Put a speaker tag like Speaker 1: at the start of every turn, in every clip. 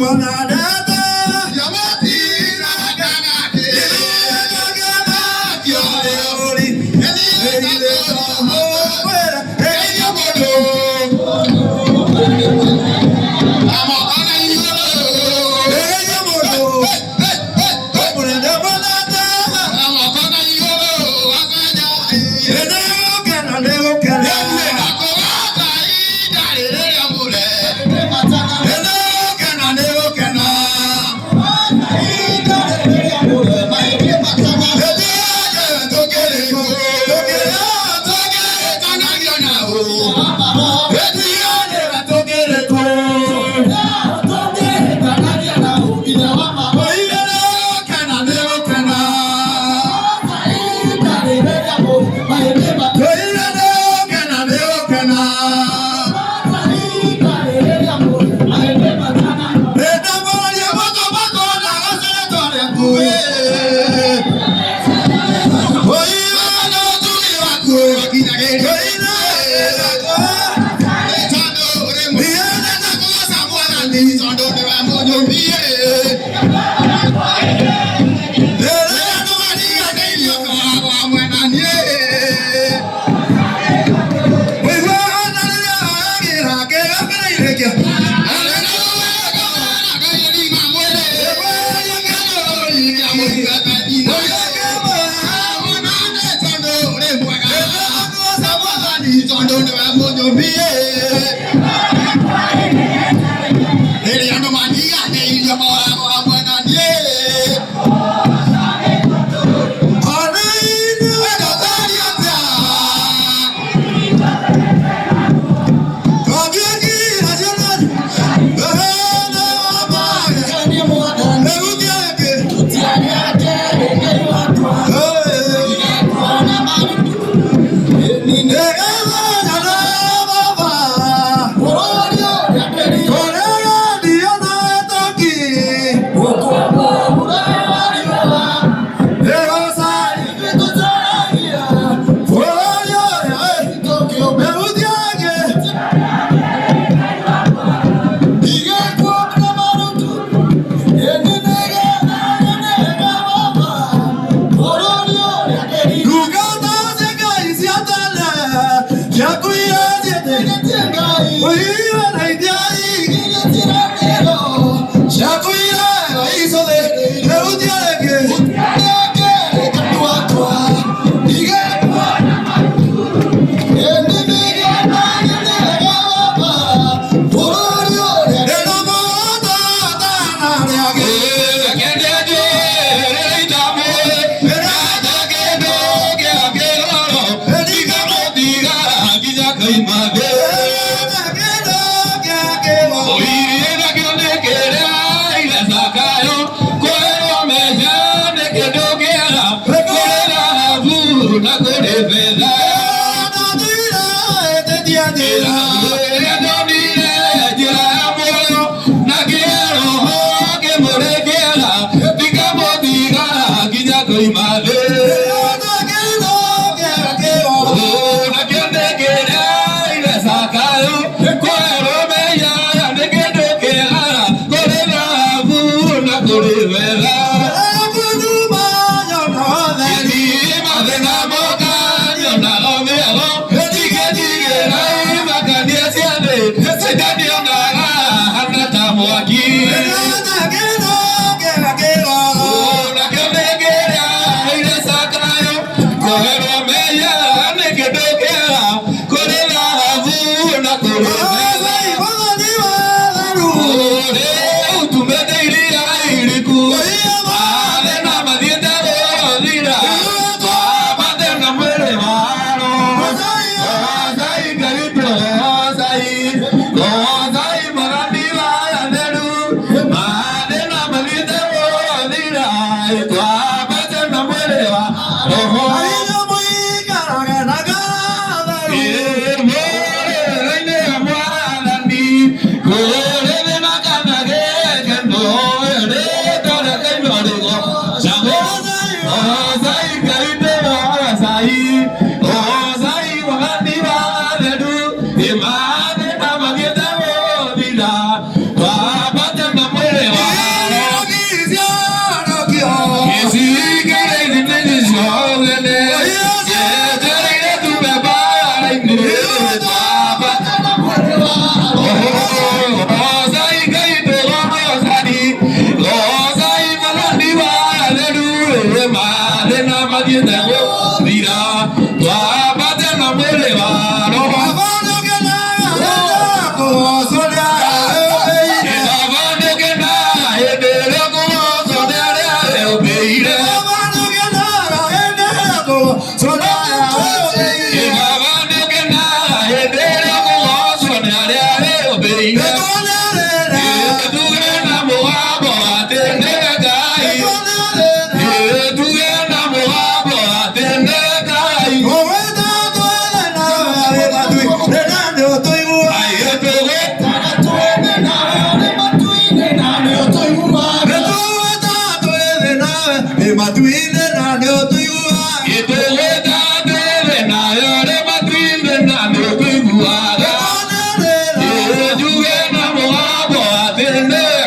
Speaker 1: Wanada.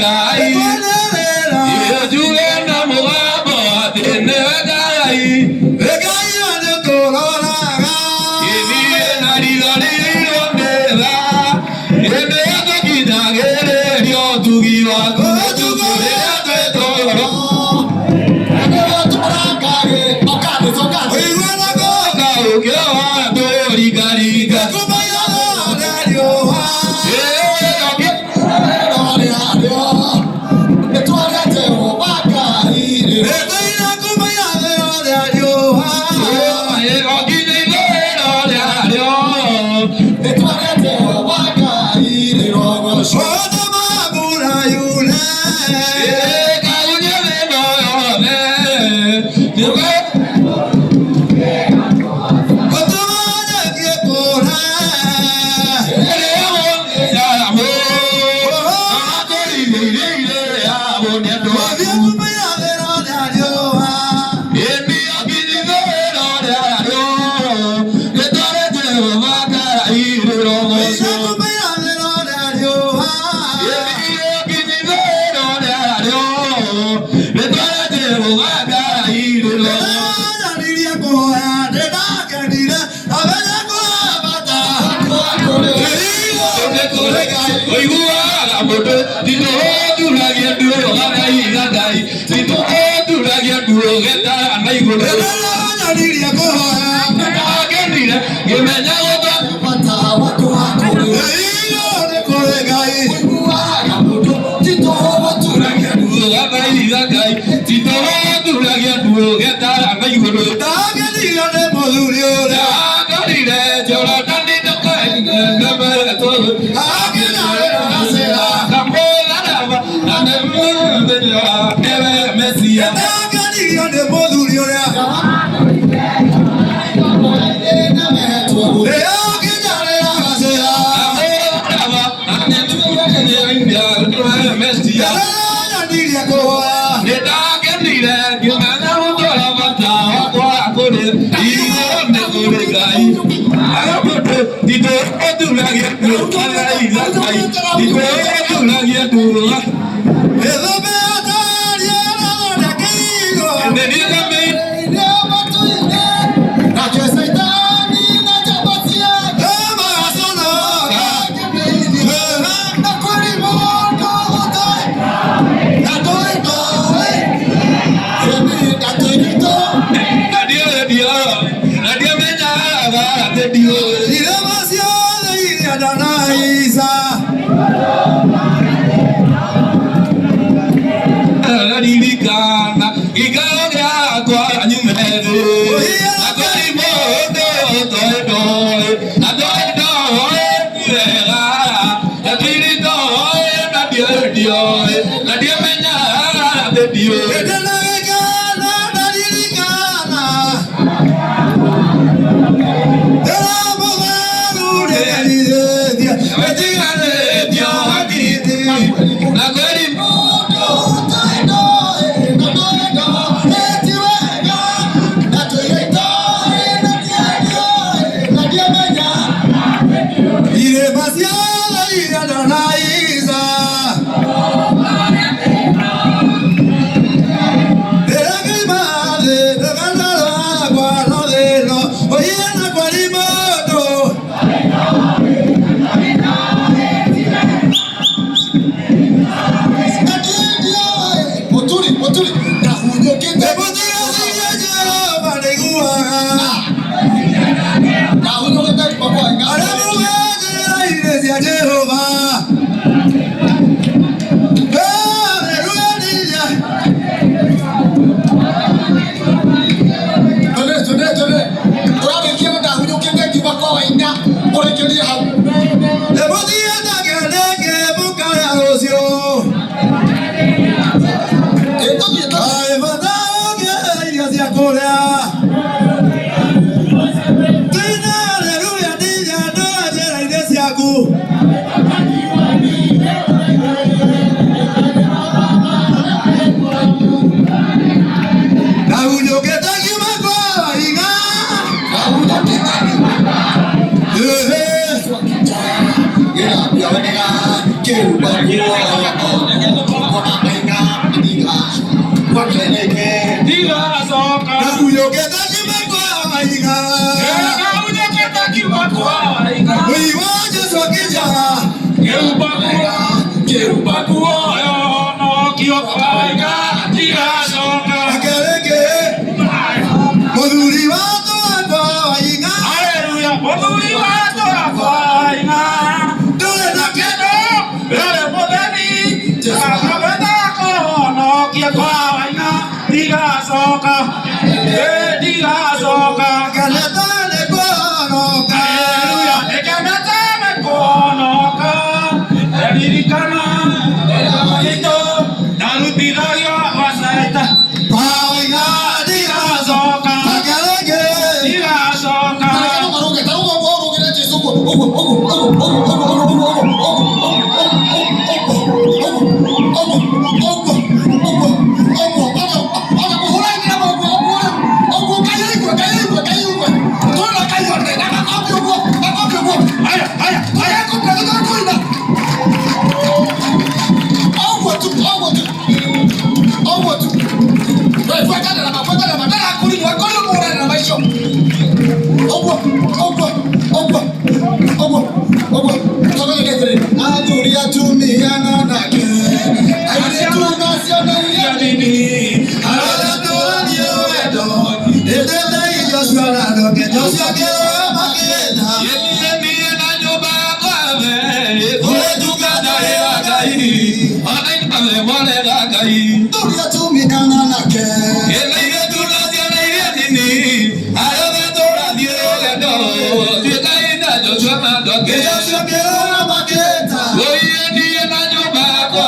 Speaker 1: Ngai. Ndigacoka, ndigacoka.
Speaker 2: Ngenete nĩ kũhonoka.
Speaker 1: Haleluya, ngenete nĩ kũhonoka. Ndirikana witũ ndarutithagio macaita.
Speaker 2: Paoiga
Speaker 1: Ndigacoka,
Speaker 2: Makerenge.
Speaker 1: ndigacoka.
Speaker 2: Tareke rũge, ta ũguo ũrũgĩre Jesũ ũguo, ũguo, ũguo, ũguo, ũguo, ũguo, ũguo, ũguo, ũguo, ũguo, ũguo, ũguo, ũguo, ũguo, ona kũhũra inĩ ũguo, ũguo, ũguo, Ngai aigue, Ngai aigue, Ngai aigue. Tũrona Ngai one, na gakombe ũguo, gakombe ũguo.
Speaker 1: Haya, haya, haya.
Speaker 2: Tũtekũina, tũtekũina. Ũguo tu, ũguo tu, ũguo tu. We, buata ndarama, buata ndarama, ndarakurinwo, akorirwo mũhũra ndarama icio. Ũguo, ũguo, ũguo, ũguo, ũguo. Tũgĩthiĩ atĩrĩrĩ, athuri atumia na anake, airĩtu na ciana iria
Speaker 1: Nini,
Speaker 2: arĩa tũrathiĩ rũgendo, ĩtĩte Joshua na ndoke, Joshua akĩrora makĩenda.
Speaker 1: Niĩ na nyũmba yakwa tũrĩtungatagĩra Ngai, ona inyuĩ mwarega Ngai.
Speaker 2: Athuri atumia na anake,
Speaker 1: Airĩtu na ciana iria nini, arĩa tũrathiĩ rũgendo, tuĩkai ta Joshua na andũ angĩ.
Speaker 2: Joshua akĩrora makĩenda.
Speaker 1: Ũiye niĩ na nyũmba yakwa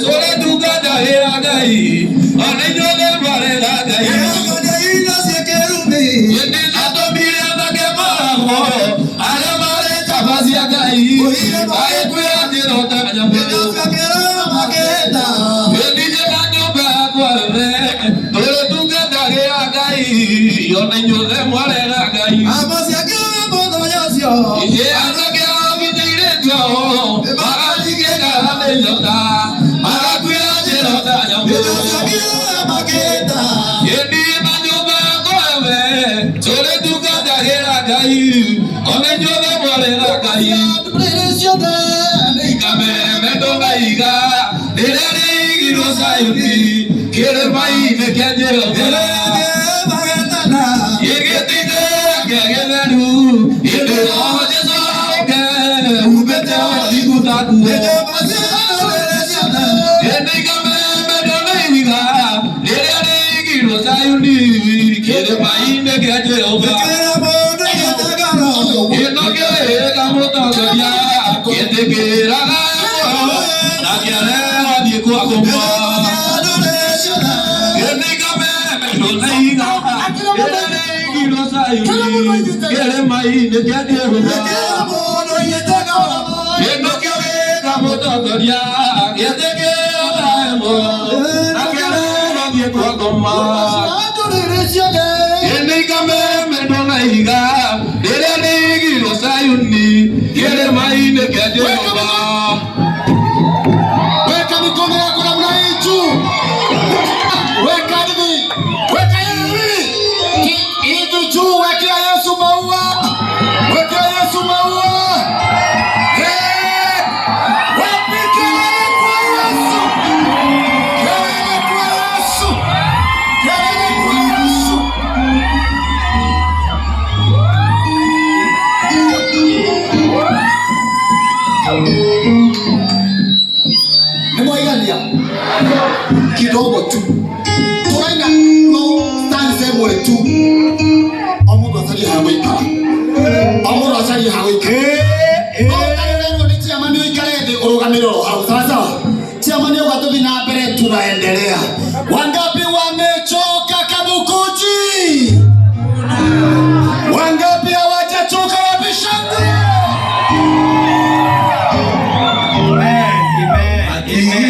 Speaker 1: tũrĩtungatagĩra Ngai, ona inyuĩ mwarega Ngai.
Speaker 2: Ĩrongoria indo cia kĩrumi.
Speaker 1: Hĩndĩ atũmire anake moragwo, arĩa marĩ njamba cia Ngai, agĩkwĩra njĩra nyamũ.
Speaker 2: Joshua akĩrora makĩenda.
Speaker 1: Niĩ na nyũmba yakwa tũrĩtungatagĩra Ngai, ona inyuĩ mwarega Ngai.
Speaker 2: Amosi akĩrora mũthenya ũcio.
Speaker 1: Ĩ anake abinyĩirĩtwo magathikĩka nĩ nyota, magakuĩra njĩra ta nyamũ.
Speaker 2: Joshua akĩrora makĩenda.
Speaker 1: Niĩ na nyũmba yakwa tũrĩtungatagĩra Ngai, ona inyuĩ mwarega Ngai.
Speaker 2: Ndũrĩrĩ ciothe
Speaker 1: Kameme ndũngaiga rĩrĩa rĩigirwo Zayuni kĩrĩma-inĩ kĩa Jehova.
Speaker 2: Magetana.
Speaker 1: Gĩgĩtĩ-inĩ kĩa gĩtheru hĩndĩ ĩyo Jesũ oke umbĩte ũthingu takuo.
Speaker 2: Ndũrĩrĩ ciothe.
Speaker 1: Hĩndĩ kameme ndũngaiga rĩrĩa rĩigirwo Zayuni kĩrĩma-inĩ kĩa Jehova.
Speaker 2: Kĩra mũndũ igĩte ngoro.
Speaker 1: Gĩno kĩĩga mũtongoria gĩtĩkĩraga muoyo na kĩarega thiĩ kwa ngoma.
Speaker 2: Ndũrĩrĩ ciothe.
Speaker 1: Hĩndĩ kameme ndũnaiga rĩrĩa rĩigirwo Zayuni kĩrĩma-inĩ kĩa Jehova.
Speaker 2: Kĩra mũndũ igĩte ngoro.
Speaker 1: Gĩno kĩĩga mũtongoria gĩtĩkĩraga muoyo na kĩarega thiĩ kwa ngoma.
Speaker 2: Ndũrĩrĩ ciothe.
Speaker 1: Hĩndĩ kameme ndũnaiga rĩrĩa rĩigirwo Zayuni kĩrĩma-inĩ kĩa Jehova.
Speaker 2: Weka mikono yako namna hii juu. Weka hivi. Weka hivi. Hivi juu, wekea Yesu maua. Wekea Yesu maua. Hey! Wapi kelele kwa Yesu? Kelele kwa Yesu. Kelele kwa Yesu. Nĩmwaigania kidogo tu tũraina no stanza ĩmwe tu, o mũndũ acarie ha gũikara, o mũndũ acarie ha gũikara. No ũtarĩrerwo nĩ chairman ũikare thĩ, ũrũgamĩre oro hau, sawa sawa. Chairman auga tũthiĩ na mbere, tunaendelea. Wangapi wamechoka Kamukunji? Wangapi hawajachoka? Wapi shangwe?
Speaker 1: Amen. Amen.